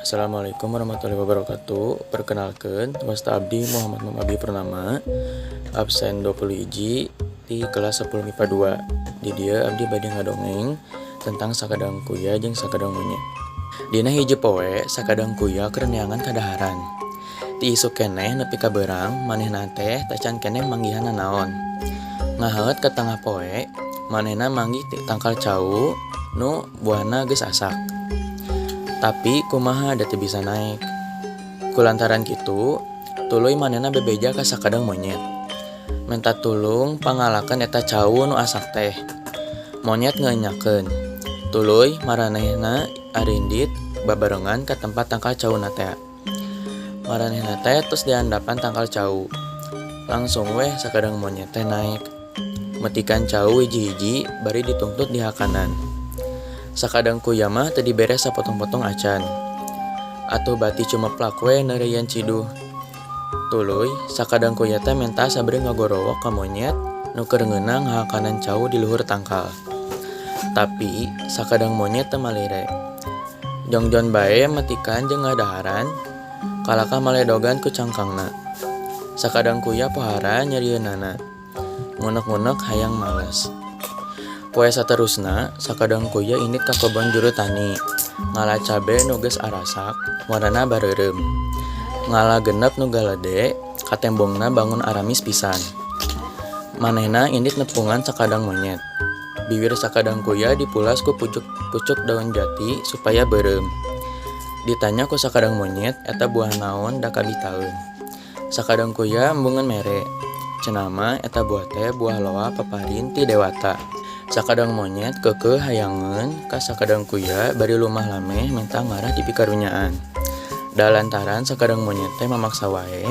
Assalamualaikum warahmatullahi wabarakatuh. Perkenalkan, wasta abdi Muhammad Mum Abi Purnama, absen 20 hiji di kelas 10 MIPA 2. Di dieu abdi bade ngadongeng tentang Sakadang Kuya jeung Sakadang Monyet. Dina hiji poe, Sakadang Kuya keur neangan kadaharan. Ti isuk keneh nepi ka beurang, manehna teh tacan keneh manggihan nanaon. Ngahaeut ka tangah poe, manehna manggih tangkal cau nu buahna geus asak. Tapi kumaha da teu bisa naek. Kulantaran kitu, tuluy manehna bebeja ka sakadang monyet. Menta tulung pangalakeun eta cau nu asak teh. Monyet ngeenyakeun. Tuluy maranehna arindit babarengan ka tempat tangkal cauna teh. Maranehna teh tos diandapan tangkal cau. Langsung weh sakadang monyet teh naek. Metikan cau hiji-hiji bari ditungtut dihakanan. Sakadang kuya mah teu dibere sapotong-potong acan. Atuh bati cumeplak we neureuyan ciduh. Tuluy sakadang kuya teh menta sabari ngagorowok ka monyet nu keur ngeunah ngahakanan cau di luhur tangkal. Tapi sakadang monyet teu malire. Jongjon bae metikan jeung ngadaharan, kalakah maledogan ku cangkangna. Sakadang kuya pohara nyerieunana. Ngunek-ngunek hayang males. Poe saterusna, sakadang kuya indit ka kebon juru tani. Ngala cabe nu geus arasak, warnana bareureum. Ngala genep nu galede, katembongna bangun aramis pisan. Manehna indit nepungan sakadang monyet. Biwir sakadang kuya dipulas ku pucuk-pucuk daun jati supaya beureum. Ditanya ku sakadang monyet eta buah naon da kabitaeun. Sakadang kuya embungeun mere. Cenah mah eta buah teh buah loa paparin ti dewata. Sakadang monyet keukeuh hayangeun ka sakadang kuya bari lumah lameh menta ngarah dipikarunyaan. Da lantaran sakadang monyet teh mamaksa wae,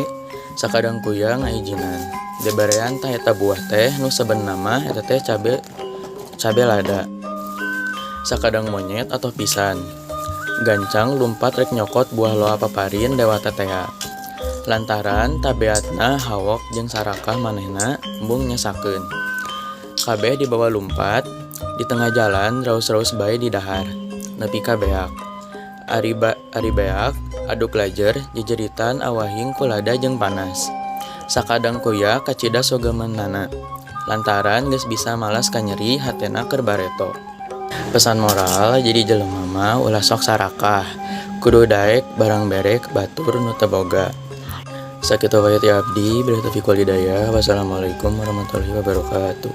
sakadang kuya ngaijinan. Diberean tah eta buah teh nu sabenerna mah eta teh cabe lada. Sakadang monyet atoh pisan. Gancang lumpat rek nyokot buah loa paparin dewata tea. Lantaran tabeatna hawok jeung sarakah manehna embung nyesakeun. Kabeh dibawa lumpat, di tengah jalan raus-raus bae didahar, nepi ka beak. Ari beak, aduk lajer jejeritan awahing ku lada jeung panas. Sakadang kuya kacida sogemeunana, lantaran geus bisa malas kanyeri hatena keur bareto. Pesan moral, jadi jelema mah ulah sok sarakah, kudu daek barang bere batur nu teu boga. Sakitu wae ti abdi, billahi taufiq wal hidayah. Wassalamualaikum warahmatullahi wabarakatuh.